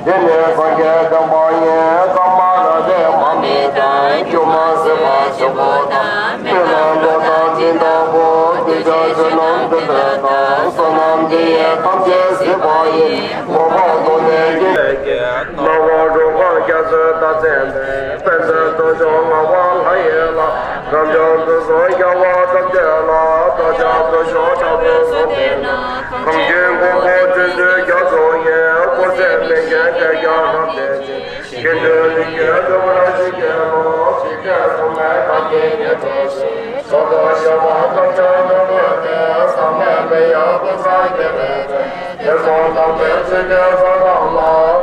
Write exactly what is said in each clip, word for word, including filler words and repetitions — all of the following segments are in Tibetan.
དེ་ནས་སངས་རྒྱས་བསྟན་པ་ཡི་བཀའ་མ་རབ་པའི་མ་མི་དང་སྒྱུ་མ་སྲིད་པ་ཆེན་པོ་དང་མི་ལ་ལོ་དང་སྦྱིན་བདག་པོ་གདུལ་བྱ་ཆོས་རྣམས་འདུལ་བྱེད་དང་བསོད་ནམས་འདི་ཡིས་ཐམས་ཅད་གཟིགས་པ་ཡི་མོས་པ་དང་ནི་ཀྱི་ལས་ཀྱི་སྣང་བ་རུ་ཁག་རྒྱ་མཚོའི་རྟགས་མཚན་པའི་དཔལ་ལྡན་ལྟ་མཆོག་ངག་དབང་ལྷ་ཡི་ལྷ། རབ་འབྱམས་དུས་གསུམ་རྒྱལ་བ་ཐམས་ཅད་ལ། བདག་ཅག་སྟོང་ཕྲག་བདུན་བཟུང་སྟེ་ན། གངས་ཅན་མགོན་པོ་བསྟན་འཛིན་རྒྱ་མཚོ་ཡི། སྐུ་ཚེ་མི་ཤིགས་བསྐལ་བརྒྱར་བརྟན་ཅིང་། ཞིང་དུ་ལྷུན་གྱིས་གྲུབ་པར་བྱིན་གྱིས་རློབས། ཞིང་གི་སྲུང་མས་བདག་གི་ཉེ་དུ་བཞུགས། གང་དག་སྐྱེ་བོ་ཐམས་ཅད་ཀུན་བསྐོར་ཏེ། ཟག་མེད་མི་གཡོ་ཀུན་བཟང་རྒྱལ་བའི་སྲས། དེ་ཚོགས་དམ་པའི་ཆོས་ཀྱི་ཕོ་བྲང་ལ།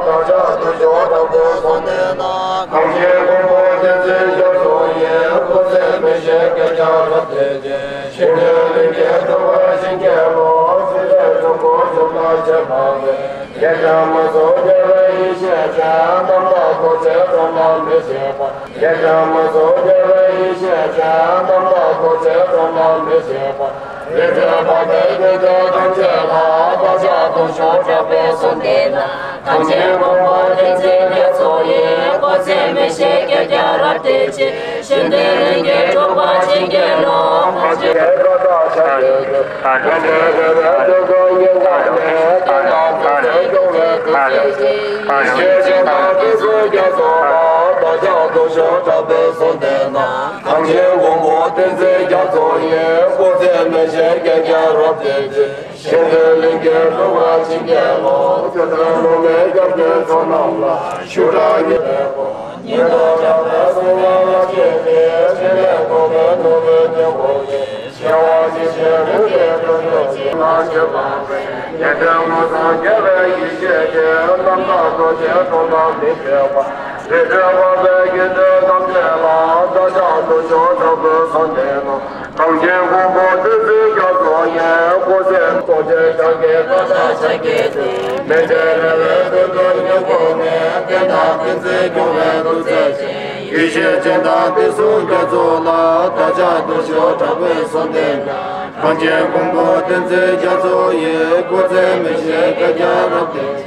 བདག་ཅག་སྟོང་ཕྲག་བདུན་བཟུང་སྟེ་ན། གངས་ཅན་མགོན་པོ་བསྟན་འཛིན་རྒྱ་མཚོ་ཡི། སྐུ་ཚེ་མི་ཤིགས་བསྐལ་བརྒྱར་བརྟན་ཅིང་། ཞིང་དུ་ལྷུན་གྱིས་གྲུབ་པར་བྱིན་གྱིས་རློབས། སྲིད་པའི་འཁྲུལ་འཁོར་འཇོམས་པར་བྱེད་པ་ལས། བརྒྱ་བྱིན་མ་སུ་རྒྱལ་བའི་ཡེ་ཤེས་ཅན། རྣམ་དག་ཐུགས་རྗེའི་ཁྲོད་ན་མི་ཤིགས་པ། བརྒྱ་བྱིན་མ་སུ་རྒྱལ་བའི་ཡེ་ཤེས་ཅན། རྣམ་དག་ཐུགས་རྗེའི་ཁྲོད་ན་མི་ཤིགས་པ། རིག་འཛིན་འཕགས་པའི་མགོན་པོ་ཐམས་ཅད་ལ། བདག་ཅག་སྟོང་ཕྲག་དྲུག་བཟུང་སྟེ་ན། གངས་ཅན་མགོན་པོ་བསྟན་འཛིན་རྒྱ་མཚོ་ཡི། སྐུ་ཚེ་མི་ཤིགས་བསྐལ་བརྒྱར་བརྟན་ཅིང་། ཞིང་དུ་ལྷུན་གྱིས་གྲུབ་པར་བྱིན་གྱིས་རློབས། ཕར་ཕྱིན་བདེ་བ་དང་ཞི་བདེ་ཡི། མི་འབྲལ་བའི་དུས་གང་ཉིད་ཀྱང་ནི། བསྟན་དང་ཕན་ཚུན་སྐྱོང་བའི་སྐུ་ཚེ་ཅན། ཡེ་ཤེས་སྤྱན་དང་ཕན་ཚུན་རྒྱ་མཚོ་ལ། བདག་ཅག་སྟོང་ཕྲག་དྲུག་བཟུང་སྟེ་ན། གངས་ཅན་མགོན་པོ་བསྟན་འཛིན་རྒྱ་མཚོ་ཡི། སྐུ་ཚེ་མི་ཤིགས་བསྐལ་བརྒྱར་བརྟན་ཅིང་། ཞིང་དུ་ལྷུན་གྱིས་གྲུབ་པར་བྱིན་གྱིས་རློབས། ཚེ་དང་ལོ་མའི་སྐྱབས་གནས་ཚོགས་རྣམས་ལ། ཞུ་དག་ཉིད་ལས་འཁོར། ཉིད་དུ་བདག་ལ་གསོལ་བ་བསྐྱེད་དེ། ཕྲིན་ལས་འགོག་པའི་ནོར་བུའི་དཀྱིལ་འཁོར་གྱི། སྐྱེ་བ་ཕྱི་ཕྱིར་ལུས་ཀྱི་དོན་དུ་བྱིན་རླབས་ཆེ་བ་སྟེ། ཡེ་གདོད་མངོན་སུམ་རྒྱལ་བའི་ཡེ་ཤེས་ཀྱིས། རྣམ་དག་ཐུགས་རྗེའི་ཁྲོད་ན་མི་ཤིགས་པ། རིག་འཛིན་འཕགས་པའི་དགེ་འདུན་ཐམས་ཅད་ལ། བདག་ཅག་སྟོང་ཕྲག་དྲུག་བཟུང་སྟེ་ན། གངས་ཅན་མགོན་པོ་བསྟན་འཛིན་རྒྱ་མཚོ་ཡི། སྐུ་ཚེ་རྫོགས་ཆེན་ཕྱག་གི་བཀའ་ལྟར་ཕྱག་བགྱིས་ཏེ། མི་འབྲལ་རེ་བའི་དུས་སུ་ཉིད་བསྐོར་ནས། བསྟན་དང་ཕན་ཚུན་སྐྱོང་བའི་སྐུ་ཚེ་ཅན། ཡེ་ཤེས་སྤྱན་དང་དུས་གསུམ་རྒྱ་མཚོ་ལ། བདག་ཅག་སྟོང་ཕྲག་དྲུག་བཟུང་སྟེ་ན། གངས་ཅན་མགོན་པོ་བསྟན་འཛིན་རྒྱ་མཚོ་ཡི། སྐུ་ཚེ་མི་ཤིགས་བསྐལ་བརྒྱར་བརྟན་ཅིང་།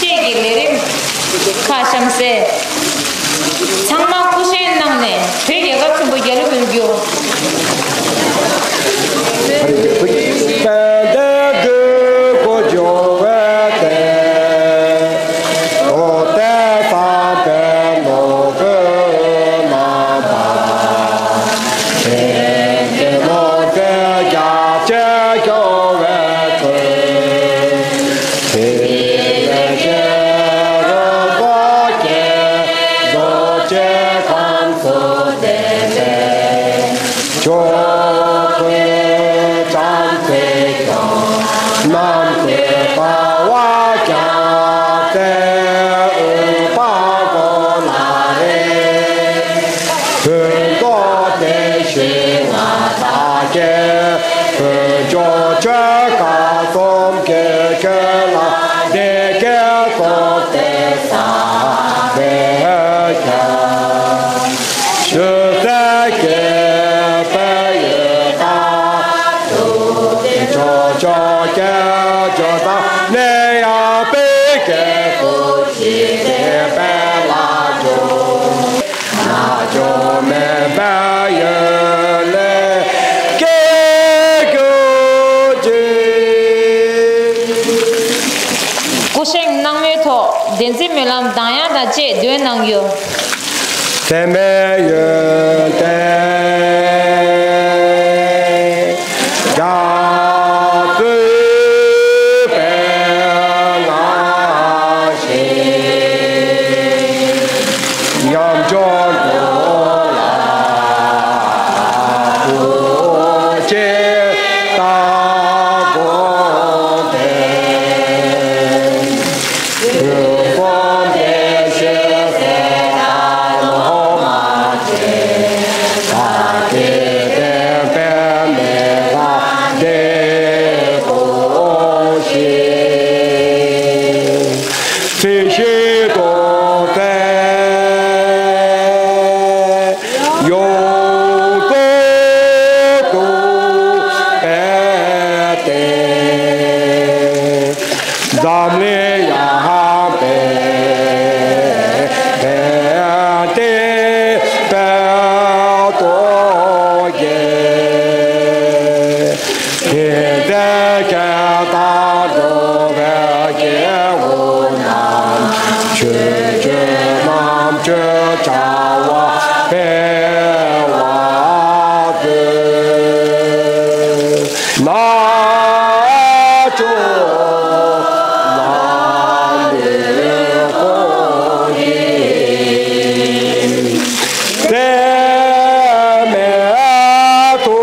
ཁྱེད་ཀྱི་ལས་རིམ་ཁག་གཤམ་གསལ། ཚང་མ་སྐུ་བཞེངས་གནང་ནས་བོད་རྒྱལ་ཁབ་ཆེན་པོ་རྒྱལ་གླུ་འབུལ་རྒྱུ། ཆོས་སྐལ་གསུམ་གྱི་ཆོས་ལ་བདེ་སྐྱིད་སོགས་ཏེ་ས་བེ་ཀྱང་། ཞུ་ས་ཀྱི་དཔལ་ཡོན་དང་། ཆོས་ཆོས་ཀྱི་ཇོ་དང་ནས་ཡང་པེ་ཀེ་སུ་ཤི་ཏེ་པེ་ལ་ཇོ། ན་ཇོ་མེ་བ་ཡོད་ལེ་ཀེ་ཀོ་ཅི། སྐུ་བཞེངས་གནང་བའི་ཐོག་བདེན་ཚིག་སྨོན་ལམ་གདངས་དབྱངས་དང་བཅས་འདོན་གནང་རྒྱུ། ཚད་མེད་ཡོན་ཏན་རྒྱ་མཚོའི་དཔལ་ངར་ཞིང་། ཉམས་ཆུང་འགྲོ་ལ་བུ་ཆེ་དང་དགོངས་ཏེ། དུས་གསུམ་བདེ་གཤེགས་སྲས་དང་སློབ་མ་ཆེ། བདག་གི་བསྟན་པའི་མི་ལ་བདེ་དགོངས་ཤིག། ཚེ་ཞིག་ཏུ་ཚེ་ཡོངས་སུ་གྲུབ་པའི་བརྟན། འཛམ་གླིང་ཡངས་པའི་བར་དེར་དཔལ་དུ་གྱུར། དེ་འདྲའི་སྐད་དང་འགྲོ་བའི་སྐྱེ་བོ་རྣམས། ཆོས་སྤྱོད་རྣམ་དཔྱོད་བྱ་བ་སྤེལ་བར་མཛོད། ན་ཆོ་ལ་ལུས་ཀུན་གྱི་ཚད་མེད་དུ།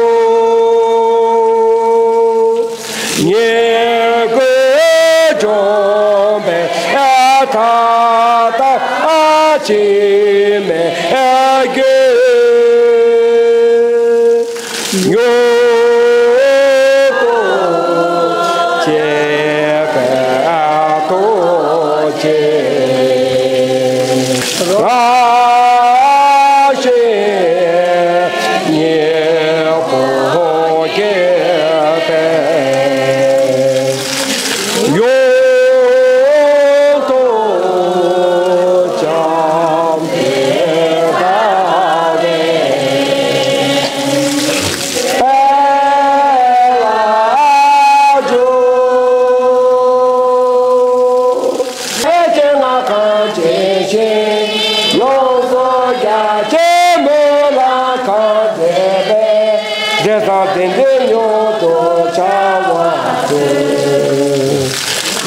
ཉེ་གོས་འཇོམས་པའི་ཐབས་དང་འཆི་མེད་རྒྱུད། མྱུར་དུ་སྐྱེ་བའི་ཐུགས་རྗེ་རང་བཞིན་ཉེ་བར་སྐྱེས་པས། ཡོངས་སུ་བྱམས་པའི་བདག་ཉིད་དཔལ་ལ་འཇུག། ཕལ་ཆེར་ང་གང་ཇི་བཞིན་ཡོངས་སུ་རྒྱ་ཆེན་མོ་ལ་གང་མཛད་པའི། འབྲས་བཟང་དེ་འདྲའི་མྱུར་དུ་བྱ་བར་མཛོད།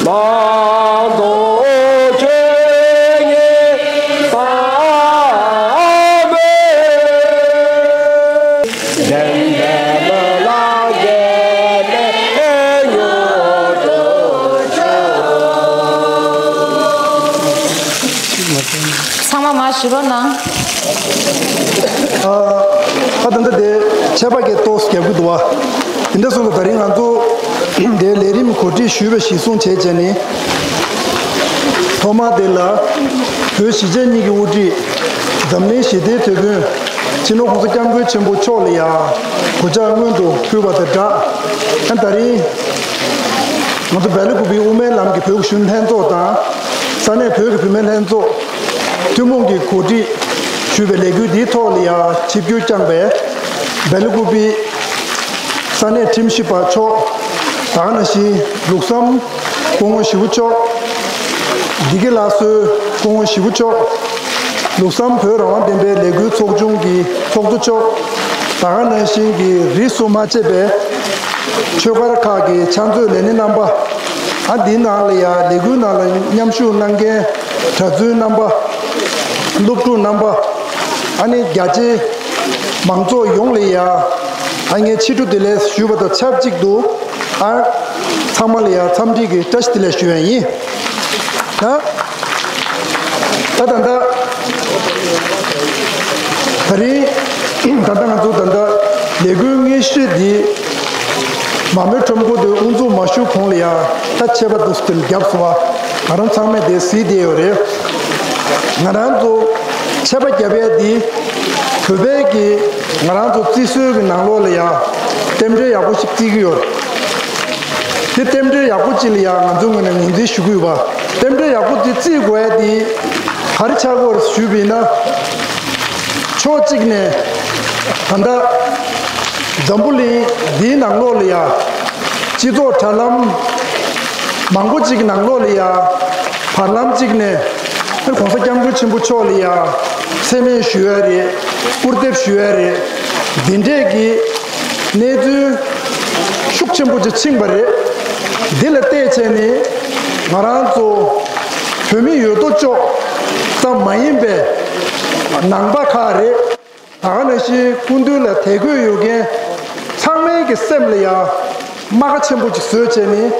ནང་དུ་ཆོས་ཉིད་ཟབ་མོའི། བདེན་པའི་ལུས་ལ་འགལ་མེད་མྱུར་དུ་བྱུང་། ཚང་མ་མར་བཞུགས་རོགས་གནང་། ཨ། ཨ་ད་ལྟ་དེ་ཆད་པ་གི་ཏོག་ཙམ་རྒྱག་གི་འདུག་བ། དེ་འདྲ་སོང་ཙང་ད་རིང་ང་ཚོ་དེའི་ལས་རིམ་གོ་སྒྲིག་ཞུས་པ་གཞིར་བཟུང་བྱས་བྱས་ནས། ཐོག་མ་དེ་ལ་བོད་གཞིས་བྱེས་གཉིས་ཀྱི་དབུ་ཁྲིད། འཛམ་གླིང་ཞི་བདེའི་དེད་དཔོན་སྤྱི་ནོར་༸གོང་ས་༸སྐྱབས་མགོན་ཆེན་པོ་མཆོག་ལ་ཡང་གུས་ཕྱག་སྔོན་དུ་ཕུལ་བ་དང་སྦྲགས། ཨ་ད་རིང་ང་ཚོ་སྦེ་ལ་ཀུ་པེའི་དབུ་མའི་ལམ་གྱི་བོད་ཀྱི་གཞོན་ནུ་ལྷན་ཚོགས་དང་། ས་གནས་བོད་ཀྱི་བུད་མེད་ལྷན་ཚོགས་ཐུན་མོང་གིས་གོ་སྒྲིག་ཞུས་པའི་ལས་འགུལ་འདིའི་ཐོག་ལ་ཡང་ཆིབས་བསྒྱུར་བསྐྱངས་པའི་སྦེ་ལ་ཀུ་པེའི་ས་གནས་ཁྲིམས་ཞིབ་པ་མཆོག་ད་ག་ནང་བཞིན་ལུགས་བཟང་སྐུ་ངོ་ཞི་བ་མཆོག་བདེ་སྐྱིད་ལགས་གསོལ་སྐུ་ངོ་ཞི་བ་མཆོག་ལུགས་བཟང་བོད་རང་དབང་བསྟན་པའི་ལས་འགུལ་ཚོགས་ཆུང་གི་ཚོགས་གཙོ་མཆོག་ད་ག་ནང་བཞིན་གྱི་རིས་སུ་མ་ཆད་པའི་ཆོས་སྒར་ཁག་གི་ཕྱག་མཛོད་ལས་སྣེ་རྣམ་པ། ཨ་འདིའི་ནང་ལ་ཡང་ལས་འགུལ་ནང་ལ་མཉམ་ཞུགས་གནང་མཁན་གྲྭ་བཙུན་རྣམ་པ། སློབ་ཕྲུག་རྣམ་པ། ཨ་ནི་རྒྱ་ཆེའི་མང་ཚོགས་ཡོངས་ལ་ཡང་ཨ་ངས་ཕྱི་དྲོ་བདེ་ལེགས་ཞུས་པ་དང་ཆབས་ཅིག་ཏུ། ཨ། ཚང་མ་ལ་ཡང་འཚམས་འདྲི་གི་བཀྲ་ཤིས་བདེ་ལེགས་ཞུ་ཡ་ཡིན། ད། ད་ད་ད། ད་རིང་། ད་ལྟ་ང་ཚོ་ད་ལྟ་ལས་འགུལ་དངོས་གཞི་འདི་ མ་རྨོས་ཁྲོམ་སྐོར་དེ་དབུ་འཛུགས་མ་ཞུ་གོང་ལ་ཡང་ད་ཆད་པ་འདུག་སེ་དེ་བརྒྱབ་སོང་བ། ང་རང་ཚང་མས་དེ་གཟིགས་བསྡད་ཡོད་རེད། ང་རང་ཚོ་ཆད་པ་བརྒྱབ་ཡས་དེ་བོད་པའི་གི་ང་རང་ཚོ་བརྩི་སྲོལ་གི་ནང་ལོགས་ལ་ཡང་རྟེན་འབྲེལ་ཡག་པོ་ཞིག་བརྩི་གི་ཡོད་རེད། དེ་རྟེན་འབྲེལ་ཡག་པོ་ཅིག་ལ་ཡང་ང་ཚོའི་ངོས་ནས་ངོས་འཛིན་ཞུ་གི་ཡོད་པ། རྟེན་འབྲེལ་ཡག་པོ་དེ་བརྩི་དགོས་ཡས་དེ་ག་རེ་ཆགས་ཀྱི་ཡོད་རེད་ཞུས་པ་ཡིན་ན། ཕྱོགས་གཅིག་ནས་ད་ལྟ་འཛམ་བུ་གླིང་འདིའི་ནང་ལོགས་ལ་ཡ་སྤྱི་ཚོགས་དྲ་ལམ་མང་པོ་ཅིག་ནང་ལོགས་ལ་ཡ་བར་ལམ་གཅིག་ནས་༸གོང་ས་༸སྐྱབས་མགོན་ཆེན་པོ་མཆོག་ལ་ཡ་མཚན་སྨད་ཞུ་ཡ་རེད། སྐུར་འདེབས་ཞུ་ཡ་རེད། འདི་འདྲས་ཀྱི་གནས་ཚུལ་ཤུགས་ཆེན་པོ་ཅིག་ཕྱིན་པ་རེད། འདི་ལ་བལྟས་བྱས་ནས་ང་རང་ཚོ་བོད་མི་ཡོད་དོ་ཅོག་ཙམ་མ་ཡིན་པའི་ནང་པ་ཁག་རེད། ད་ག་ནང་བཞིན་སྐུ་མདུན་ལ་དད་གུས་ཡོད་མཁན་ཚང་མའི་གི་སེམས་ལ་ཡང་རྨ་ཁ་ཆེན་པོ་ཅིག་བཟོས་བྱས་ནས་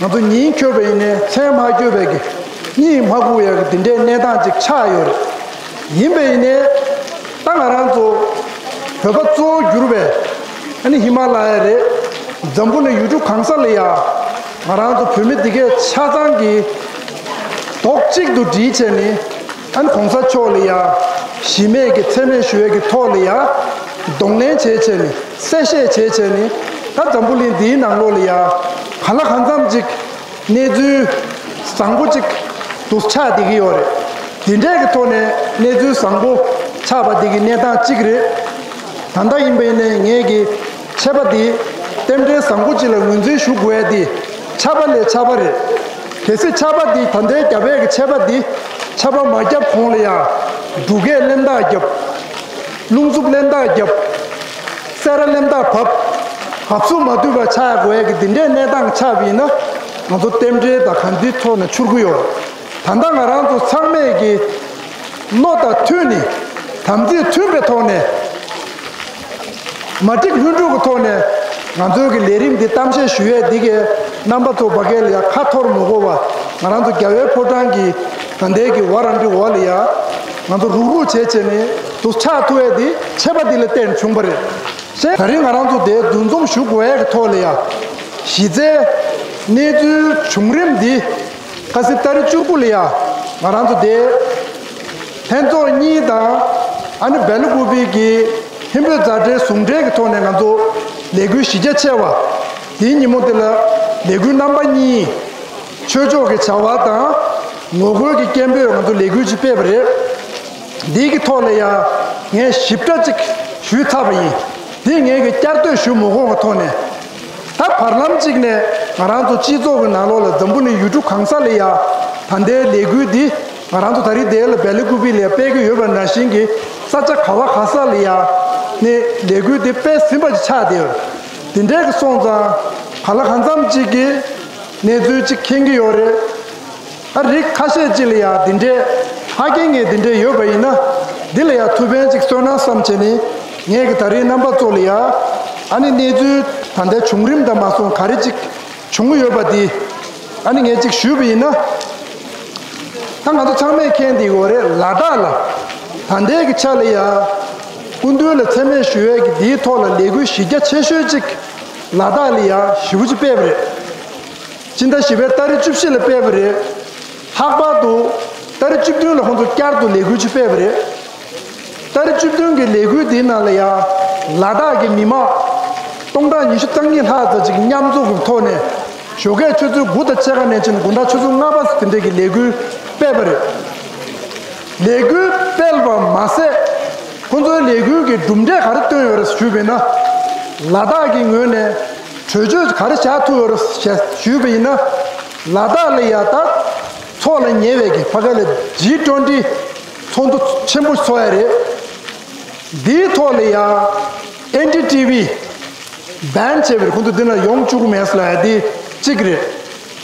ང་ཚོ་ཉིན་འཁྱོལ་བ་ཡིན་ནའི་མཚན་མ་འཁྱོལ་བའི་གི་གཉིད་མ་ཁུག་ཡ་གི་འདི་འདྲའི་གནས་སྟངས་ཅིག་ཆགས་ཡོད་རེད། ཡིན་པ་ཡིན་ནའི་ད་ང་རང་ཚོ་བོད་པ་གཙོ་བོ་གྱུར་པའི་ཨ་ནི་ཧི་མ་ལ་ཡ་རེད། འཛམ་བུ་གླིང་ཡུལ་གྲུ་གང་ས་ལ་ཡ་ང་རང་ཚོ་བོད་མི་འདི་གས་ཆ་ཚང་གི་རྡོག་གཅིག་ཏུ་སྒྲིལ་བྱས་ནས། ཨ་ནི་གོང་ས་མཆོག་ལ་ཡ་གཞི་མེད་ཀྱི་མཚན་སྨད་ཞུ་ཡས་ཀྱི་ཐོག་ལ་ཡ་གདོང་ལེན་བྱས་བྱས་ནས་གསལ་བཤད་བྱས་བྱས་ནས། ད་འཛམ་བུ་གླིང་འདིའི་ནང་ལོགས་ལ་ཡ་གང་ལ་གང་འཚམ་ཅིག་གནས་ཚུལ་བཟང་པོ་ཅིག་ཏུ་ཆགས་བསྡད་ཀྱི་ཡོད་རེད། དེ་འདྲས་ཀྱི་ཐོག་ནས་གནས་ཚུལ་བཟང་པོ་ཆགས་པ་འདི་གི་གནས་སྟངས་གཅིག་རེད། ད་ལྟ་ཡིན་པ་ཡིན་ནའི་ངས་ཀྱི་ཆད་པ་འདི་རྟེན་འབྲེལ་བཟང་པོ་ཅིག་ལ་ངོས་འཛིན་ཞུ་དགོས་ཡ་འདི་ཆད་པ་ལས་ཆད་པ་རེད། གལ་སྲིད་ཆད་པ་འདི་ད་ལྟའི་རྒྱབ་ཡས་ཀྱི་ཆད་པ་འདི་ཆད་པ་མ་བརྒྱབ་གོང་ལ་ཡ་འབྲུག་སྐད་གླེན་རྟགས་བརྒྱབ། རླུང་འཚུབ་གླེན་རྟགས་བརྒྱབ། སེ་ར་གླེན་རྟགས་བབས། འབབ་ཚུགས་མ་ཐུབ་པ་ཆགས་དགོས་ཡས་ཀྱི་འདི་འདྲའི་གནས་སྟངས་ཆགས་པ་ཡིན་ན་ང་ཚོ་རྟེན་འབྲེལ་དང་གང་ཅིའི་ཐོག་ནས་འཆོར་གྱི་ཡོད། ད་ལྟ་ང་རང་ཚོ་ཚང་མས་ཀྱི་བློ་དང་མཐུན་ནས་དམ་ཚིག་མཐུན་པའི་ཐོག་ནས། མ་འགྲིག་ལྷུན་གྲུབ་ཀྱི་ཐོག་ནས་ང་ཚོའི་གི་ལས་རིམ་འདི་གཏམ་བཤད་ཞུ་ཡས་འདི་གའི་རྣམ་པ་ཚོ་ཕ་གི་ལ་ཡ་ཁ་འཐོར་མི་དགོས་པ། ང་རང་ཚོ་རྒྱལ་བའི་ཕོ་བྲང་གི་ད་ལྟའི་གི་ཝ་རན་ཊི་འོག་ལ་ཡ་ང་ཚོ་རུག་རུག་བྱས་བྱས་ནས་དུ་ཆགས་ཐུབ་ཡས་འདི་ཆད་པ་འདི་ལ་བརྟེན་བྱུང་བ་རེད། ཞེས་ད་རིང་ང་རང་ཚོ་དེ་འདུ་འཛོམས་ཞུ་དགོས་ཡས་ཀྱི་ཐོག་ལ་ཡ་གཞི་རྩའི་གནས་ཚུལ་བྱུང་རིམ་འདི་ཁ་སང་ཏ་རིག་བཅུ་དགུ་ལ་ཡ་ང་རང་ཚོ་དེ་ལྷན་ཚོགས་གཉིས་དང་ཨ་ནི་སྦེལ་ཀོབ་གི་ཧིན་བོད་མཛའ་འབྲེལ་ཟུང་འབྲེལ་གྱི་ཐོག་ནས་ང་ཚོ་ལས་འགུལ་གཞི་རྒྱ་ཆེ་བ་དེའི་ཉིན་མོ་དེ་ལ་ལས་འགུལ་རྣམ་པ་གཉིས། ཆོས་ཕྱོགས་ཀྱི་བྱ་བ་དང་ངོ་རྒོལ་གྱི་སྐད་འབོད་ང་ཚོ་ལས་འགུལ་ཅིག་སྤེལ་བ་རེད། འདི་གི་ཐོག་ལ་ཡང་ངས་ཞིབ་ཕྲ་ཅིག་ཞུས་ཚར་བ་ཡིན། འདི་ངས་ཀྱི་བསྐྱར་ཟློས་ཞུ་མི་དགོས་པའི་ཐོག་ནས། ད་བར་ལམ་གཅིག་ནས་ང་རང་ཚོ་སྤྱི་ཚོགས་ཀྱི་ནང་ལོགས་ལ་འཛམ་བུ་གླིང་ཡུལ་གྲུ་གང་ས་ལ་ཡང་ད་ལྟའི་ལས་འགུལ་འདི་ང་རང་ཚོ་ད་རེས་དེ་ལ་སྦེལ་ཀོབ་ལ་ཡང་སྤེལ་གྱི་ཡོད་པ་ནང་བཞིན་གྱི་ས་ཆ་ག་བ་ག་ས་ལ་ཡང་ནས་ལས་འགུལ་འདི་སྤེལ་ཟིན་པ་ཅིག་ཆགས་བསྡད་ཡོད། དེ་འདྲའི་གི་སོང་ཙང་ག་ལ་གང་འཚམ་ཅིག་གི་གནས་ཚུལ་ཅིག་མཁྱེན་གྱི་ཡོད་རེད། ཨ་རིགས་ཁ་ཤས་ཅིག་ལ་ཡང་འདི་འདྲའི་ཧ་གོ་མཁན་འདི་འདྲའི་ཡོད་པ་ཡིན་ན་འདི་ལ་ཡང་ཐུགས་ཕན་ཅིག་གསོས་ན་བསམ་བྱས་ནས་ངས་ཀྱི་ད་རེས་རྣམ་པ་ཚོ་ལ་ཡང་ཨ་ནི་གནས་ཚུལ་ད་ལྟའི་བྱུང་རིམ་དང་མ་སོང་ག་རེ་ཅིག་བྱུང་གི་ཡོད་པ་འདི་ཨ་ནི་ངས་ཅིག་ཞུས་པ་ཡིན་ན། ད་ང་ཚོ་ཚང་མས་མཁྱེན་བསྡད་ཡོད་རེད། ལ་དྭགས་ལ་ད་ལྟའི་གི་ཆ་ལ་ཡང་སྐུ་མདུན་ལ་མཚན་སྨད་ཞུ་ཡས་ཀྱི་འདིའི་ཐོག་ལ་ལས་འགུལ་གཞི་རྒྱ་ཆེ་ཤོས་ཅིག་ལ་དྭགས་ལ་ཡང་ཞེ་པོ་ཅིག་སྤེལ་བ་རེད། སྤྱི་ཟླ་བཞི་པའི་ཏ་རིག་བཅུ་བཞི་ལ་སྤེལ་བ་རེད། ལྷག་པར་དུ་ཏ་རིག་བཅུ་བདུན་ལ་ཁོང་ཚོ་བསྐྱར་དུ་ལས་འགུལ་ཅིག་སྤེལ་བ་རེད། ཏ་རིག་བཅུ་བདུན་གྱི་ལས་འགུལ་འདིའི་ནང་ལ་ཡང་ལ་དྭགས་ཀྱི་མི་མང་སྟོང་ཕྲག་ཉི་ཤུ་རྩ་གཉིས་ལྷག་ཙམ་ཅིག་མཉམ་འཛོམས་ཀྱི་ཐོག་ནས་ཞོགས་ཀས་ཆུ་ཚོད་དགུ་དང་ཕྱེད་ཀ་ནས་བྱས་ནས་དགོང་དག་ཆུ་ཚོད་ལྔ་པ་ཙམ་དེ་འདྲའི་གི་ལས་འགུལ་སྤེལ་བ་རེད། ལས་འགུལ་སྤེལ་བ་མ་ཟད་ཁོང་ཚོའི་ལས་འགུལ་གྱི་གྲུབ་འབྲས་ག་རེ་བཏོན་ཡོད་རེད་ཞུས་པ་ཡིན་ན། ལ་དྭགས་ཀྱི་ངོས་ནས་གྲོས་ཆོད་ག་རེ་བཞག་ཐུབ་ཡོད་རེད་ཞེས་ཞུས་པ་ཡིན་ན། ལ་དྭགས་ལ་ཡ་ད་ཚོགས་ལ་ཉེ་བའི་གི་ཕ་ག་ལ་ཇི་ཊུ་ཝེན་ཊི་ཚོགས་འདུ་ཆེན་པོ་ཚོགས་ཡ་རེད། འདིའི་ཐོག་ལ་ཡ་ཨེན་ཌི་ཊི་ཝི་བྷན་བྱས་པ་རེད། ཁོང་ཚོ་འདི་ན་ཡོང་བཅུག་གི་མེད་ཟེར་ལབ་ཡ་དེ་གཅིག་རེད།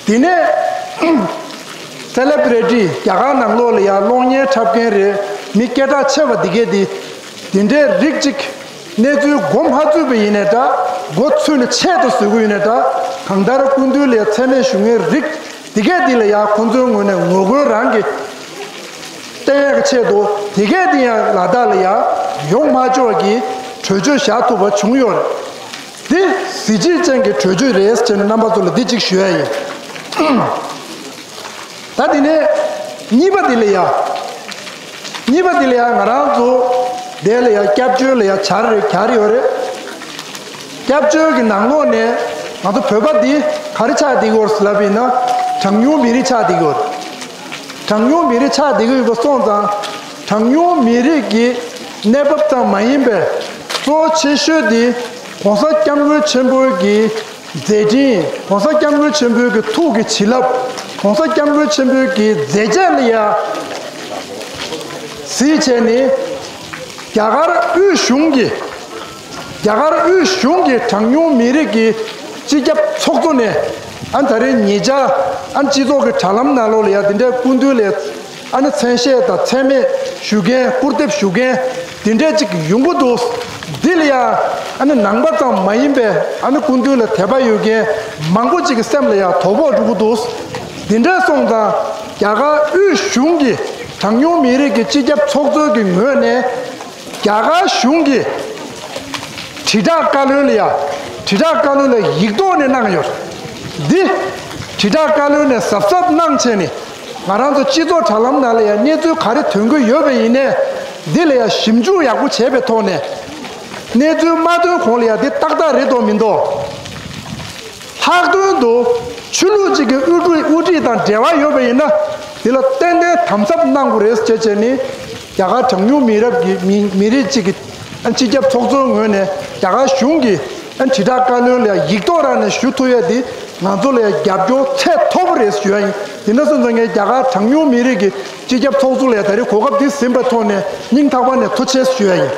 དེ་ནས་སེ་ལེབ་རི་ཊི་རྒྱ་གར་ནང་ལོགས་ལ་ཡ་གློག་བརྙན་འཁྲབ་མཁན་རེད། མི་སྐད་གྲགས་ཆེ་བ་འདི་གས་དེ་དེ་འདྲའི་རིགས་གཅིག་གནས་ཚུལ་མགོ་མ་ཚོས་པ་ཡིན་ནའི་འདྲ། མགོ་ཚོས་ནས་ཆེད་དུ་བཟོ་གི་ཡིན་ནའི་འདྲ། གང་ལྟར་སྐུ་མདུན་ལ་ཡ་མཚན་སྨད་ཞུ་མཁན་རིགས་འདི་གས་འདི་ལ་ཡ་ཁོང་ཚོའི་ངོས་ནས་ངོ་རྒོལ་རང་གི་བསྟན་ཡག་གི་ཆེད་དུ་དེ་གས་དེ་ཡང་ལ་དྭགས་ལ་ཡང་ཡོང་མ་ཆོག་གི་གྲོས་ཆོད་བཞག་ཐུབ་པ་བྱུང་ཡོད་རེད། དེ་ གཟི་བརྗིད་ཅན་གྱི་གྲོས་ཆོད་རེད་ཅེས་ནས་རྣམ་པ་ཚོ་ལ་འདི་གཅིག་ཞུ་ཡ་ཡིན། ད་དེ་ནས་གཉིས་པ་དེ་ལ་ཡ། གཉིས་པ་དེ་ལ་ཡ་ང་རང་ཚོ་དེ་ལ་ཡ་སྐྱབས་བཅོལ་ལ་ཡ་བྱར་རེད་གྱར་ཡོད་རེད། སྐྱབས་བཅོལ་གྱི་ནང་ལོགས་ནས་ང་ཚོ་བོད་པ་འདི་ག་རེ་ཆགས་བསྡད་ཀྱི་ཡོད་རེད་ལབ་ཡིན་ན། གྲངས་ཉུང་མི་རིགས་ཆགས་བསྡད་ཀྱི་ཡོད་རེད། གྲངས་ཉུང་མི་རིགས་ཆགས་བསྡད་ཀྱི་ཡོད་པ་སོང་ཙང་། གྲངས་ཉུང་མི་རིགས་ཀྱི་གནས་བབ་ཙམ་མ་ཡིན་པའི་གཙོ་ཆེ་ཤོས་དེ་༸གོང་ས་༸སྐྱབས་མགོན་ཆེན་པོའི་གི་མཛད་འཕྲིན། ༸གོང་ས་༸སྐྱབས་མགོན་ཆེན་པོའི་གི་ཐུགས་ཀྱི་བྱིན་རླབས། ༸གོང་ས་༸སྐྱབས་མགོན་ཆེན་པོའི་གི་མཛད་རྗེས་ལ་ཡ་གཟིགས་བྱས་ནས། རྒྱ་གར་དབུས་གཞུང་གི་རྒྱ་གར་དབུས་གཞུང་གི་གྲངས་ཉུང་མི་རིགས་ཀྱི་སྤྱི་ཁྱབ་ཚོགས་གཙོ་ནས། ཨ་ད་རེས་ཉེ་ཆར་ཨ་སྤྱི་ཚོགས་ཀྱི་དྲ་ལམ་ནང་ལོགས་ལ་ཡ་དེ་འདྲའི་སྐུ་མདུན་ལ་ཨ་ནི་མཚན་ཤས་དང་མཚན་སྨད་ཞུ་མཁན། སྐུར་འདེབས་ཞུ་མཁན་དེ་འདྲས་ཅིག་ཡོང་གི་འདུག་འདི་ལ་ཡ་ཨ་ནི་ནང་པ་ཙམ་མ་ཡིན་པའི་ཨ་ནི་སྐུ་མདུན་ལ་དད་པ་ཡོད་མཁན་མང་པོ་ཅིག་གི་སེམས་ལ་ཡ་དོ་ཕོག་འགྲོ་གི་འདུག་དེ་འདྲས་སོང་ཙང་རྒྱ་གར་དབུས་གཞུང་གི་གྲངས་ཉུང་མི་རིགས་ཀྱི་སྤྱི་ཁྱབ་ཚོགས་གཙོ་གི་ངོས་ནས། རྒྱ་གར་གཞུང་གིས་དྲིལ་བསྒྲགས་བཀའ་བློན་ལ་ཡ། དྲིལ་བསྒྲགས་བཀའ་བློན་ལ་ཡིག་ཐོག་ནས་གནང་ཡོད། འདི་དྲིལ་བསྒྲགས་བཀའ་བློན་ནས་གཟབ་གཟབ་གནང་བྱས་ནས། ང་རང་ཚོ་སྤྱི་ཚོགས་དྲ་ལམ་ནང་ལ་ཡ་གནས་ཚུལ་ག་རེ་ཐོན་གྱི་ཡོད་པ་ཡིན་ནའི། འདི་ལ་ཡ་ཞིབ་འཇུག་ཡག་པོ་བྱས་པའི་ཐོག་ནས། གནས་ཚུལ་མ་ཐོན་གོང་ལ་ཡ་འདི་ཏག་ཏག་རེད་དོ་མི་འདུག་ལྷག་དོན་དུ་ཆོས་ལུགས་གཅིག་གི་དབུ་ཁྲིད་དབུ་ཁྲིད་དང་འབྲེལ་བ་ཡོད་པ་ཡིན་ན། དེ་ལ་ཏན་ཏན་དམ་ཟབ་གནང་དགོས་རེད་ཅེས་བྱས་ནས། རྒྱ་གར་གྲངས་ཉུང་མི་རབས་ཀྱི་མི་མི་རིགས་གཅིག་གི་ཨ་སྤྱི་ཁྱབ་ཚོགས་གཙོའི་ངོས་ནས་རྒྱ་གར་གཞུང་གི་ཨ་དྲིལ་བསྒྲགས་བཀའ་བློན་ལ་ཡིག་ཐོག་རང་ནས་ཞུ་ཐུབ་ཡས་དེ་ང་ཚོ་ལ་ཡ་རྒྱབ་སྐྱོར་ཚད་མཐོ་པོ་རེད་ཞུ་ཡ་ཡིན། དེ་འདྲ་སོང་ཙང་ངས་རྒྱ་གར་གྲངས་ཉུང་མི་རིགས་ཀྱི་སྤྱི་ཁྱབ་ཚོགས་གཙོ་ལ་ཡ་ད་རེས་གོ་སྐབས་འདི་ཟིན་པའི་ཐོག་ནས་སྙིང་ཐག་པ་ནས་ཐུགས་རྗེ་ཆེ་ཞུ་ཡ་ཡིན།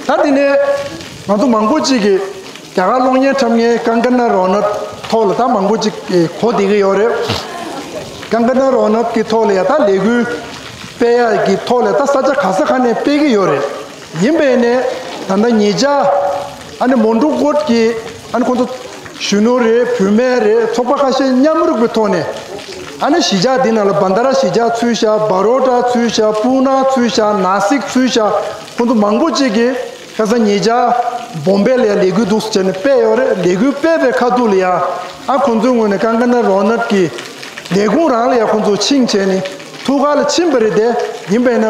ད་དེ་ནས་ང་ཚོ་མང་པོ་ཅིག་གིས་རྒྱ་གར་གློག་བརྙན་འཁྲབ་མཁན་ཀང་ཀ་ན་རོ་ནད་ཐོག་ལ་ད་མང་པོ་ཅིག་གིས་གོ་བསྡད་ཀྱི་ཡོད་རེད། ཀང་ཀ་ན་རོ་ནད་ཀྱི་ཐོག་ལ་ཡ་ད་ལས་འགུལ་སྤེལ་ཡ་གི་ཐོག་ལ་ད་ས་ཆ་ག་ས་ག་ནས་སྤེལ་གྱི་ཡོད་རེད། ཡིན་པས་ནས་ད་ལྟ་ཉེ་ཆར་ཨ་ནི་མོན་གྷོ་ཀོར་གྱི་ཨ་ནི་ཁོང་ཚོ་གཞོན་ནུ་རེད། བུད་མེད་རེད། ཚོགས་པ་ཁ་ཤས་མཉམ་རུབ་ཀྱི་ཐོག་ནས་ཨ་ནི་གཞིས་ཆགས་འདི་ནང་ལ་བྷན་དྷ་ར་གཞིས་ཆགས་ཚུད་ཤག་བ་རོ་ཌ་ཚུད་ཤག་པུ་ན་ཚུད་ཤག་ན་སིག་ཚུད་ཤག་ཁོང་ཚོ་མང་པོ་ཅིག་གིས་ཁ་སང་ཉེ་ཆར་བོམ་བེ་ལ་ཡ་ལས་འགུལ་འདུག་སེ་བྱས་ནས་སྤེལ་ཡོད་རེད། ལས་འགུལ་སྤེལ་བའི་ཁ་ཐུག་ལ་ཡ་ཨ་ཁོང་ཚོའི་ངོས་ནས་ཀང་ཀ་ན་རོ་ནད་ཀྱི་ལས་ཁུངས་རང་ལ་ཡ་ཁོང་ཚོ་ཕྱིན་བྱས་ནས་ཐུགས་ཁ་ལ་ཕྱིན་པ་རེད་དེ། ཡིན་པས་ན་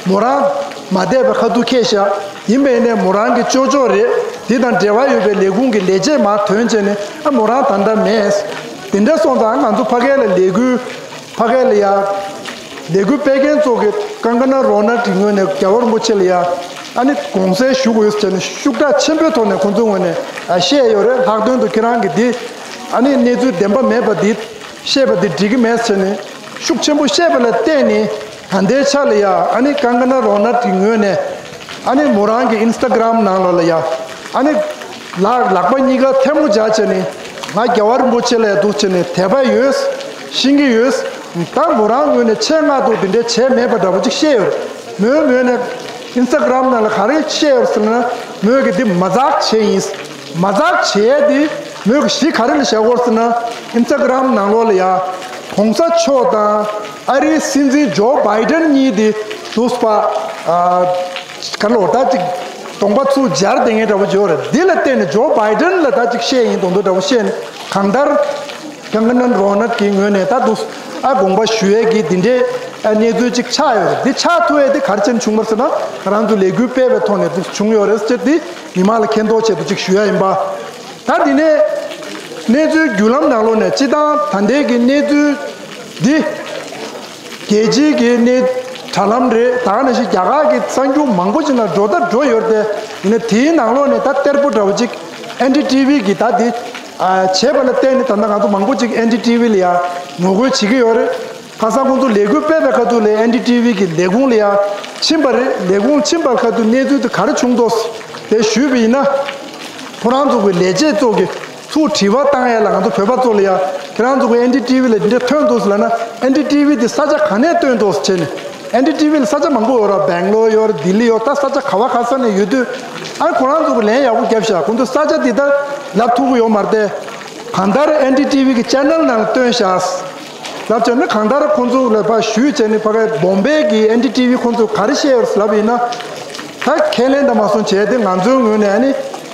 མོ་རང་མ་བསྡད་པའི་ཁ་ཐུག་ཁེལ་ཤག་ཡིན་པས་ན་མོ་རང་གི་ཅོ་ཅོ་རེད། དེ་དང་འབྲེལ་བ་ཡོད་པའི་ལས་ཁུངས་ཀྱི་ལས་བྱེད་མར་ཐོན་བྱས་ནས་ཨ་མོ་རང་ད་ལྟ་མེད། དེ་འདྲ་སོང་ཙང་ང་ཚོ་ཕ་གི་ལ་ལས་འགུལ་ཕ་གི་ལ་ཡ་ལས་འགུལ་སྤེལ་མཁན་ཚོ་གི་ཀང་ཀ་ན་རོ་ནད་ཀྱི་ངོས་ནས་རྒྱལ་བ་རིན་པོ་ཆེ་ལ་ཡ་ཨ་ནི་དགོངས་སེལ་ཞུ་དགོས་ཟེར་ནས་ཤུགས་དྲག་ཆེན་པོའི་ཐོག་ནས་ཁོང་ཚོའི་ངོས་ནས་ཨ་བཤད་ཡོད་རེད། ལྷག་དོན་དུ་ཁྱེད་རང་གི་འདི་ཨ་ནི་གནས་ཚུལ་བདེན་པ་མེད་པ་འདི་བཤད་པ་འདི་འགྲིག་གི་མེད་ཟེར་ནས་ཤུགས་ཆེན་པོ་བཤད་པ་ལ་བརྟེན་ནས་ད་ལྟའི་ཆ་ལ་ཡ་ཨ་ནི་ཀང་ཀ་ན་རོ་ནད་ཀྱི་ངོས་ནས་ཨ་ནི་མོ་རང་གི་ཨིན་སི་ཊ་གྷི་རམ་ནང་ལོགས་ལ་ཡ་ཨ་ནི་ལག་ལག་པ་གཉིས་ཀ་ཐལ་མོ་སྦྱར་བྱས་ནས་ང་རྒྱལ་བ་རིན་པོ་ཆེ་ལ་ཡ་འདུག་བྱས་ནས་དད་པ་ཡོད། ཤེས་ཀྱི་ཡོད། ད་མོ་རང་ངོས་ནས་ཆེད་མངགས་འདུག་དེ་འདྲའི་བྱས་མེད་པ་འདྲ་པོ་ཅིག་བཤད་ཡོད། མོའི་ངོས་ནས་ཨིན་སི་ཊ་གྷི་རམ་ནང་ལ་ག་རེ་བཤད་ཡོད་ཟེར་ན་མོས་གི་འདི་མ་ཛག་བྱས་ཡིན། མ་ཛག་བྱས་དེ་མོས་གི་གཞི་ག་རེ་ལ་བཞག་ཡོད་ཟེར་ན་ཨིན་སི་ཊ་གྷི་རམ་ནང་ལོགས་ལ་ཡ་གོང་ས་མཆོག་དང་ཨ་རིའི་སྲིད་འཛིན་ཇོ་བྷའི་ཌེན་གཉིས་དེ་འདུག་པ། ཨ་ག་ལོ་ད་ཅིག་གདོང་པ་ཚུར་སྦྱར་བསྡད་མཁན་འདྲ་པོ་ཅིག་ཡོད་རེད། འདི་ལ་བརྟེན་ནས་ཇོ་བྷའི་ཌེན་ལ་ད་ཅིག་བཤད་ཡིན་མདོག་མདོག་འདྲ་པོ་བཤད་ནས་གང་ལྟར་ཀང་ཀ་ན་རོ་ནད་ཀྱི་ངོས་ནས་ད་འདུག་ཨ་དགོངས་པ་ཞུ་ཡས་ཀྱི་འདི་འདྲའི་ཨ་གནས་ཚུལ་ཅིག་ཆགས་ཡོད་རེད། འདི་ཆགས་ཐུབ་ཡས་དེ་ག་རེ་བྱས་ནས་བྱུང་བ་ཟེར་ན་ང་རང་ཚོ་ལས་འགུལ་སྤེལ་བའི་ཐོག་ནས་འདུག་བྱུང་ཡོད་རེད་ཟེར་དེ་མི་མང་ལ་མཁྱེན་རྟོགས་ཆེད་དུ་ཅིག་ཞུ་ཡ་ཡིན་པ། ད་འདི་ནས་གནས་ཚུལ་བརྒྱུད་ལམ་ནང་ལོགས་ནས་སྤྱི་བཏང་ད་ལྟའི་གི་གནས་ཚུལ་འདི། རྒྱལ་སྤྱིའི་གི་གནས་དྲ་ལམ་རེད། ད་ག་ནང་བཞིན་རྒྱ་གར་གི་གསར་འགྱུར་མང་པོ་ཅིག་ནང་འགྲོ་ད་འགྲོ་ཡོད་རེད་དེ། ཡིན་ན་དེའི་ནང་ལོགས་ནས་ད་གཏེར་པོ་འདྲ་བོ་ཅིག་ཨེན་ཌི་ཊི་ཝི་གི་ད་དེ་ཨ་བྱས་པ་ལ་བརྟེན་ནས་ད་ལྟ་ང་ཚོ་མང་པོ་ཅིག་ཨེན་ཌི་ཊི་ཝི་ལ་ཡ་ངོ་རྒོལ་བྱེད་ཀྱི་ཡོད་རེད། ཁ་སང་ཁོང་ཚོ་ལས་འགུལ་སྤེལ་བའི་ཁ་ཐུག་ལ་ཨེན་ཌི་ཊི་ཝི་གི་ལས་ཁུངས་ལ་ཡ་ཕྱིན་པ་རེད། ལས་ཁུངས་ཕྱིན་པའི་ཁ་ཐུག་གནས་ཚུལ་དེ་ག་རེ་བྱུང་འདུག་དེ་ཞུས་པ་ཡིན་ན། ཁོ་རང་ཚོ་གི་ལས་བྱེད་ཚོ་གི་ཚུར་དྲི་བ་བཏང་ཡ་ལ་ང་ཚོ་བོད་པ་ཚོ་ལ་ཡ་ཁྱེད་རང་ཚོ་གི་ཨེན་ཌི་ཊི་ཝི་ལ་འདི་འདྲ་ཐོན་འདུག་ཟེར་ལབ་ན། ཨེན་ཌི་ཊི་ཝི་འདི་ས་ཆ་ག་ནས་སྟོན་འདུག་ཟེར་བྱས་ནས། ཨེན་ཌི་ཊི་ཝི་ལ་ས་ཆ་མང་པོ་ཡོད་ར། སྦེང་ལོར་ཡོད་ར། ལྡི་ལི་ཡོད། ད་ས་ཆ་ག་བ་ག་ས་ནས་ཡོད་དུས། ཨ་ཁོ་རང་ཚོ་གི་ལན་ཡག་པོ་བརྒྱབ་ཤག་ཁོང་ཚོ་ས་ཆ་འདི་ད་ལབ་ཐུབ་ཀྱི་ཡོད་མ་རེད་དེ། གང་ལྟར་ཨེན་ཌི་ཊི་ཝི་གི་ཅེ་ནལ་ནང་ལ་སྟོན་ཤག་ལབ་བྱས་ན། གང་ལྟར་ཁོང་ཚོ་ལ་ཕར་ཞུས་བྱས་ནས་ཕ་གི་བོམ་བེ་གི་ཨེན་ཌི་ཊི་ཝི་ཁོང་ཚོ་ག་རེ་བཤད་ཡོད་ལབ་ཡིན་ན། ད་ཁས་ལེན་དང་མ་སོང་བྱས་ཏེ་ང་ཚོའི་ངོས་ནས་ཨ་ནི་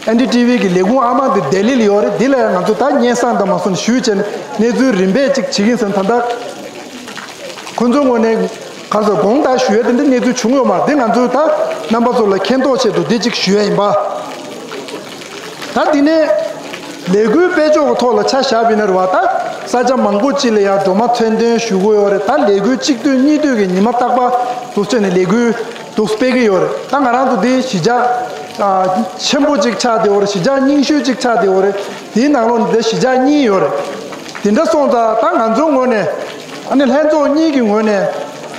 ཨེན་ཌི་ཊི་ཝི་གི་ལས་ཁུངས་ཨ་མ་འདི་ལྡི་ལི་ལ་ཡོད་རེད། འདི་ལ་ང་ཚོ་ད་སྙན་སེང་དང་མ་སོང་ཞུས་བྱས་ནས་གནས་ཚུལ་རིམ་པས་ཅིག་བྱེད་ཀྱིན་ཟེར། ད་ལྟ་ཁོ་ཚོའི་ངོས་ནས་ག་ཚོད་དགོངས་དག་ཞུ་ཡ་དེ་འདྲ་གནས་ཚུལ་བྱུང་ཡོད་མ་རེད། འདི་ང་ཚོས་ད་རྣམ་པ་ཚོ་ལ་མཁྱེན་རྟོགས་ཆེད་དུ་འདི་གཅིག་ཞུ་ཡ་ཡིན་པ། ད་འདི་ནས་ལས་འགུལ་སྤེལ་ཕྱོགས་ཀྱི་ཐོག་ལ་ཆ་བཞག་པ་ཡིན་ན་རེད་བ། ད་ས་ཆ་མང་པོ་ཅིག་ལ་ཡང་སྒྲོལ་མ་མཚན་འདོན་ཞུ་གི་ཡོད་རེད། ད་ལས་འགུལ་གཅིག་སྡུད་གཉིས་སྡུད་ཀྱི་ཉི་མ་རྟག་པར་འདུག་བྱས་ནས་ལས་འགུལ་འདུག་སྤེལ་གྱི་ཡོད་རེད། ད་ང་རང་ཚོ་འདི་གཞིས་ཆགས་ཆེན་པོ་གཅིག་ཆགས་བསྡད་ཡོད་རེད། གཞིས་ཆགས་རྙིང་ཤོས་གཅིག་ཆགས་བསྡད་ཡོད་རེད། དེའི་ནང་ལོགས་ནས་འདི་གཞིས་ཆགས་གཉིས་ཡོད་རེད། དེ་འདྲ་སོང་ཙང་ད་ང་ཚོའི་ངོས་ནས་ཨ་ནི་ལྷན་ཚོགས་གཉིས་ཀྱི་ངོས་ནས་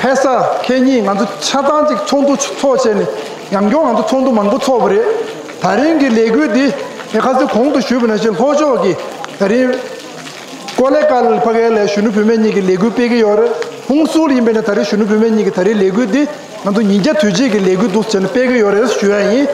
ཁ་སང་ཁ་ཉིན་ང་ཚོ་ཆ་ཚང་གཅིག་ཚོགས་འདུ་ཚོགས་བྱས་ནས་ཉམས་མྱོང་ང་ཚོ་ཚོགས་འདུ་མང་པོ་ཚོགས་པ་རེད། ད་རིང་གི་ལས་འགུལ་འདི་ངས་ཁ་སང་གོང་དུ་ཞུས་པ་ནང་བཞིན་ལྷོ་ཕྱོགས་ཀྱི་ད་རིང་ཀོ་ལེ་ཀལ་ཕ་གི་ལ་གཞོན་ནུ་བུད་མེད་གཉིས་ཀྱི་ལས་འགུལ་སྤེལ་གྱི་ཡོད་རེད། ཧུང་སུའུ་ལ་ཡིན་པས་ན་ད་རིང་གཞོན་ནུ་བུད་མེད་གཉིས་ཀྱི་ད་རིང་ལས་འགུལ་འདི་ང་ཚོ་ཉིན་རྒྱབ་དུས་ཆེན་གྱི་ལས་འགུལ་འདུག་བྱས་ནས་སྤེལ་གྱི་ཡོད་རེད་ཞུ་ཡ་ཡིན།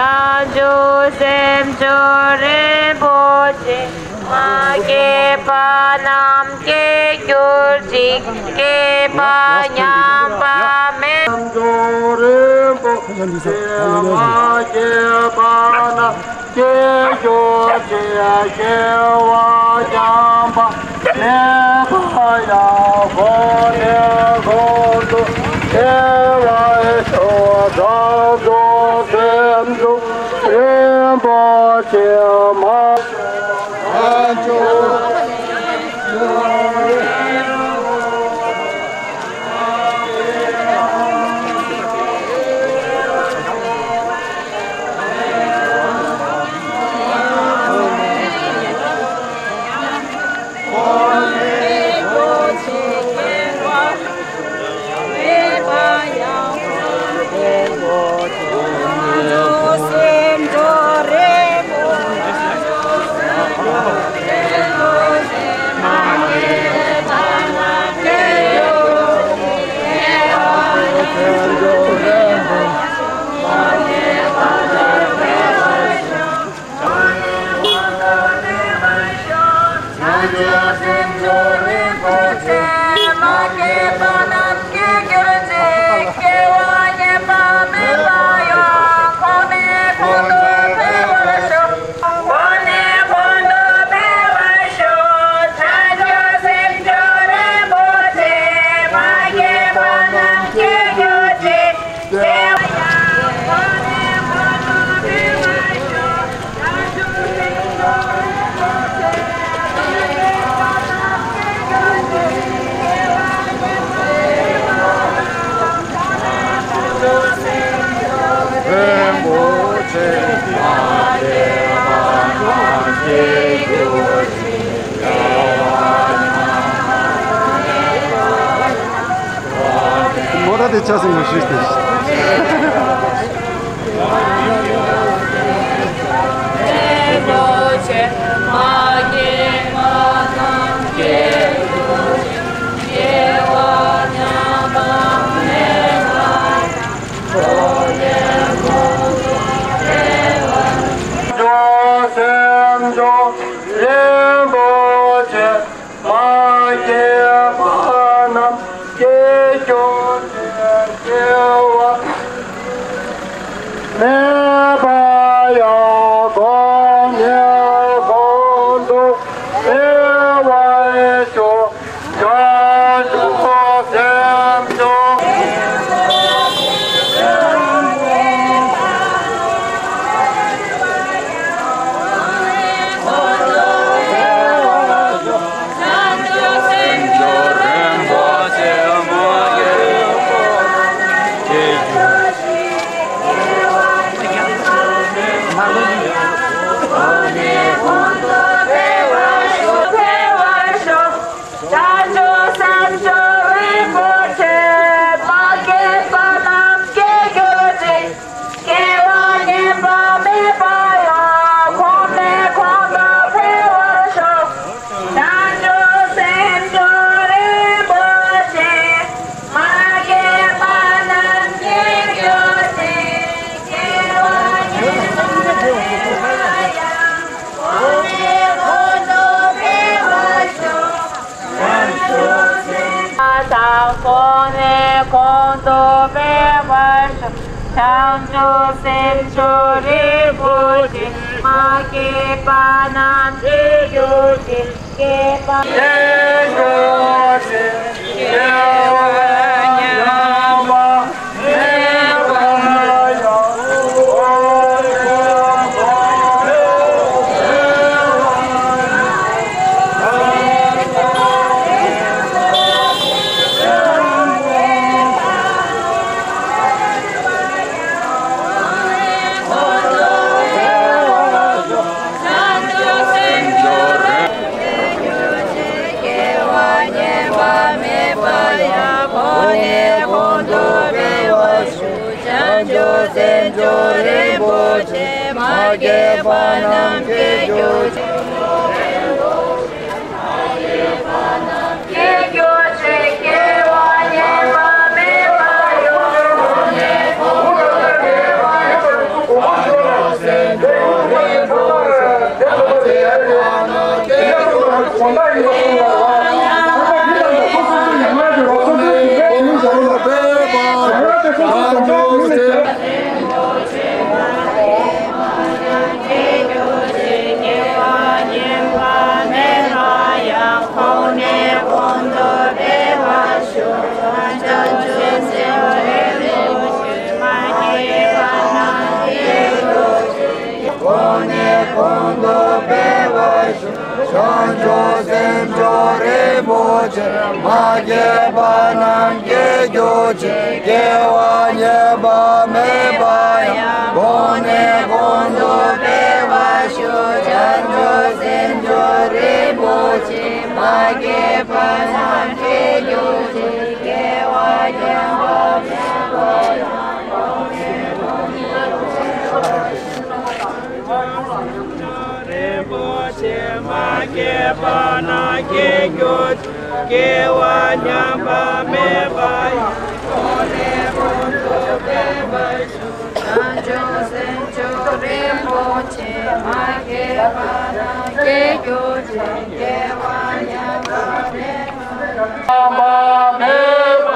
བྱང་ཆུབ་སེམས་མཆོག་རིན་པོ་ཆེ། མ་སྐྱེས་པ་རྣམས་སྐྱེ་གྱུར་ཅིག་སྐྱེས་པ་ཉམས་པ་མེད། སྐྱེས་གྱུར་ཅིག་སྐྱེ་བ་ཉམས་པ་མེད་པ་ཡང་། གོང་ནས་གོང་དུ་འཕེལ་བར་ཤོག་བྱང་ཆུབ་སེམས་མཆོག་རིན་པོ་ཆེ་མ། དེ་ཆ་སེམས་ལ་ཞུས་ཏེ། སེམས་མཆོག་རིན་པོ་ཆེ། མ་སྐྱེས་པ་རྣམས་སྐྱེ་གྱུར་ཅིག་སྐྱེ་བ་མེད་པ་ཡང་གོང་ནས་གོང་དུ་འཕེལ་བར་ཤོག་བྱང་ཆུབ་སེམས་མཆོག་བྱང་ཆུབ་སེམས་མཆོག་རིན་པོ་ཆེ། མ་སྐྱེས་པ་རྣམས་སྐྱེ་གྱུར་ཅིག་སྐྱེ་བ་ངན་པ་མེད་པ་ཡང་གོང་ནས་གོང་དུ་འཕེལ་བར་ཤོག་བྱང་ཆུབ་སེམས་མཆོག་རིན་པོ་ཆེ། མ་སྐྱེས་པ་རྣམས་སྐྱེ་གྱུར་ཅིག་སྐྱེ་བ་ངན་པ་མེད་པ་ཡང་གོང་ནས་གོང་དུ་འཕེལ་བར་ཤོག་དང་གོང་ནས་གོང་དུ་འཕེལ་བར་ཤོག་བྱང་ཆུབ་སེམས་མཆོག་རིན་པོ་ཆེ། མ་སྐྱེས་པ་རྣམས་སྐྱེ་གྱུར་ཅིག་སྐྱེས་པ་སྐྱེ་གྱུར་ཅིག་སྐྱེ་བ་ཉམས་པ། སྐྱེ་བ་ངན་པ་མེད་པ་ཡང་གོང་ནས་གོང་དུ་འཕེལ་བར་ཤོག་བྱང་ཆུབ་སེམས་མཆོག་རིན་པོ་ཆེ། མ་སྐྱེས་པ་རྣམས་སྐྱེ་གྱུར་ཅིག་སྐྱེ་གྱུར་ཅིག་སྐྱེ་བ་ངན་པ་མེད་པ་ཡང་གོང་ནས་གོང་དུ་འཕེལ་བར་ཤོག་གོང་ནས་གོང་དུ་འཕེལ་བར་ཤོག་བྱང་ཆུབ་སེམས་མཆོག་རིན་པོ་ཆེ། མ་སྐྱེས་པ་རྣམས་སྐྱེ་གྱུར་ཅིག་སྐྱེ་བ་ངན་པ་མེད་པ་ཡང་གོང་ནས་གོང་དུ་འཕེལ་བར་ཤོག་བྱང་ཆུབ་སེམས་མཆོག་རིན་པོ་ཆེ། མ་སྐྱེས་པ་རྣམས་སྐྱེ་གྱུར་ཅིག་སྐྱེ་བ་ངན་པ་མེད་པ་ཡང་གོང་ནས་གོང་དུ་འཕེལ་བར་ཤོག་རིན་པོ་ཆེ། མ་སྐྱེས་པ་རྣམས་སྐྱེ་གྱུར་ཅིག་སྐྱེ་བ་ཉམས་པ་མེད་པ་ཡང་གོང་ནས་གོང་དུ་འཕེལ་བར་ཤོག་བྱང་ཆུབ་སེམས་མཆོག་རིན་པོ་ཆེ། མ་སྐྱེས་པ་རྣམས་སྐྱེ་གྱུར་ཅིག་སྐྱེ་བ་ཉམས་པ་མེད་པ། ཉམས་པ་མེད་པ་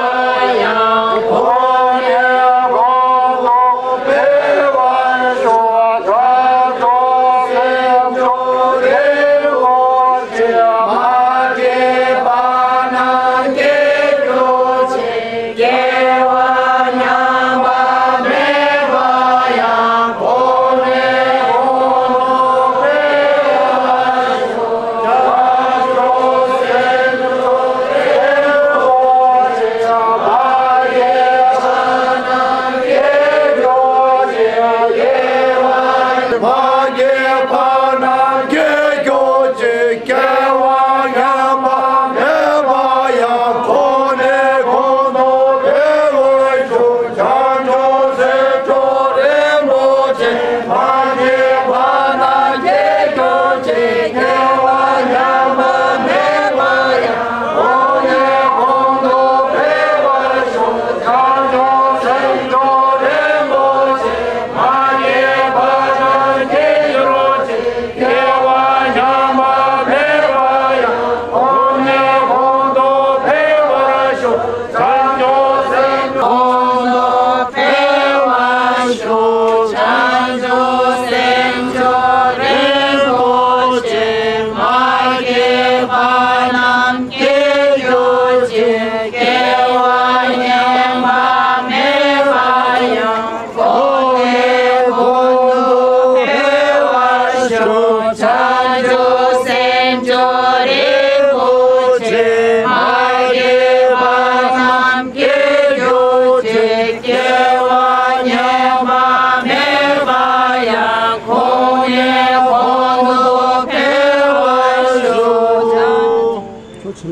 ཡང་གོང་ནས་གོང་དུ་འཕེལ་བར་ཤོག་བྱང་ཆུབ་སེམས་མཆོག་རིན་པོ་ཆེ། མ་སྐྱེས་པ་རྣམས་སྐྱེ་གྱུར་ཅིག་སྐྱེ་བ་ཉམས་པ་མེད་པ་ཡང་གོང་ནས་གོང་དུ་འཕེལ་བར་ཤོག་མ་སྐྱེས་པ་རྣམས་སྐྱེ་གྱུར་ཅིག་སྐྱེ་བ་ཉམས་པ་མེད་པ་ཡང་གོང་ནས་གོང་དུ་འཕེལ།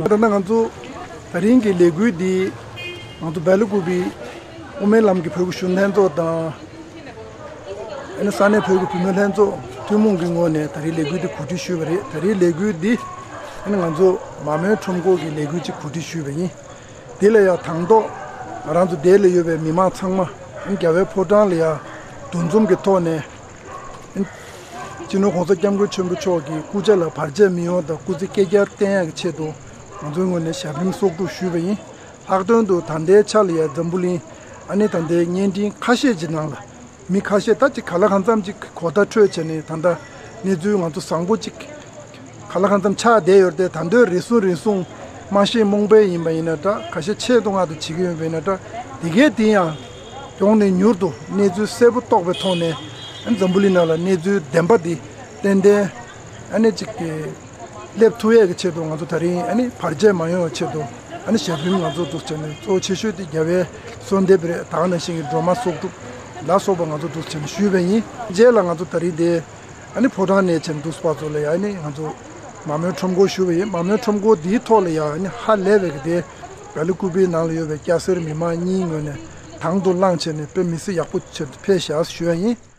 ད་ལྟ་ང་ཚོ་ད་རིང་གི་ལས་འགུལ་འདི་ང་ཚོ་སྦེ་ལ་ཀུ་པི་དབུ་མའི་ལམ་གྱི་བོད་ཀྱི་གཞོན་ལྷན་ཚོགས་དང་། ཨ་ནི་ས་གནས་བོད་ཀྱི་བུད་མེད་ལྷན་ཚོགས་ཐུན་མོང་གི་ངོས་ནས་ད་རིང་ལས་འགུལ་འདི་གོ་སྒྲིག་ཞུས་པ་རེད། ད་རིང་ལས་འགུལ་འདི་ཨ་ནི་ང་ཚོ་མ་རྨོས་ཁྲོམ་སྐོར་གྱི་ལས་འགུལ་ཅིག་གོ་སྒྲིག་ཞུས་པ་ཡིན། འདི་ལ་ཡང་དང་ཐོག་ང་རང་ཚོ་འདི་ལ་ཡོད་པའི་མི་མང་ཚང་མ་ཨ་ནི་རྒྱལ་བའི་ཕོ་བྲང་ལ་ཡང་འདུ་འཛོམས་ཀྱི་ཐོག་ནས། སྤྱི་ནོར་༸གོང་ས་༸སྐྱབས་མགོན་ཆེན་པོ་མཆོག་གི་སྐུ་ཕྱྭ་ལ་བར་ཆད་མི་ཡོང་དང་སྐུ་ཚེ་བསྐལ་བརྒྱར་བརྟན་ཡག་གི་ཆེད་དུ་ང་ཚོའི་ངོས་ནས་ཞབས་རིམ་གསོག་སྒྲུབ་ཞུས་པ་ཡིན། ལྷག་དོན་དུ་ད་ལྟའི་ཆ་ལ་ཡང་འཛམ་བུ་གླིང་ཨ་ནི་ད་ལྟའི་བརྙན་འཕྲིན་ཁ་ཤས་ཀྱི་ནང་ལ་མི་ཁ་ཤས་ད་ཅིག་ག་ལ་གང་འཚམ་ཅིག་གོ་བརྡ་འཕྲོད་བྱས་ནས་ད་ལྟ་གནས་ཚུལ་ང་ཚོ་བཟང་པོ་ཅིག་ག་ལ་གང་འཚམ་ཆགས་བསྡད་ཡོད་རེད་དེ། ད་དུང་རེ་ཟུང་རེ་ཟུང་མ་ཤེས་རྨོངས་པ་ཡིན་པ་ཡིན་ན་འདྲ། ཁ་ཤས་ཆེད་དུ་མངགས་ཏེ་བྱེད་ཀྱི་ཡོད་པ་ཡིན་ན་འདྲ། དེ་གས་དེ་ཡང་མགྱོགས་ནས་མྱུར་དུ་གནས་ཚུལ་གསལ་པོ་རྟོགས་པའི་ཐོག་ནས་ཨ་ནི་འཛམ་བུ་གླིང་ནང་ལ་གནས་ཚུལ་བདེན་པ་འདི་ཏན་ཏན་ཨ་ནི་ཅིག་གི་སླེབས་ཐུབ་ཡས་ཀྱི་ཆེད་དུ་ང་ཚོ་ད་རིང་ཨ་ནི་བར་ཆད་མ་ཡོང་བའི་ཆེད་དུ་ཨ་ནི་ཞབས་རིམ་ང་ཚོ་འདུག་བྱས་ནས། གཙོ་ཆེ་ཤོས་དེ་རྒྱལ་བའི་གསོལ་འདེབས་རེད། ད་ག་ནང་བཞིན་གྱི་སྒྲོལ་མ་གསོག་སྒྲུབ་ལ་སོགས་པ་ང་ཚོ་འདུག་བྱས་ནས་ཞུས་པ་ཡིན། རྗེས་ལ་ང་ཚོ་ད་རིང་དེ་ཨ་ནི་ཕོ་བྲང་ནས་བྱས་འདུག་པ་ཚོ་ལ་ཡང་ཨ་ནི་ང་ཚོ་མ་རྨོས་ཁྲོམ་སྐོར་ཞུ་བ་ཡིན། མ་རྨོས་ཁྲོམ་སྐོར་འདིའི་ཐོག་ལ་ཡང་ཨ་ནི་ཧ་ལས་པའི་གི་དེ་སྦེ་ལ་ཀུ་པིའི་ནང་ལ་ཡོད་པའི་སྐྱ་སེར་མི་མང་གཉིས་ངོས་ནས་དང་དུ་བླངས་བྱས་ནས་དཔེ་མི་སྲིད་ཡག་པོ་བྱས་ཕེབས་ཤག་ཞུ་བ་ཡིན།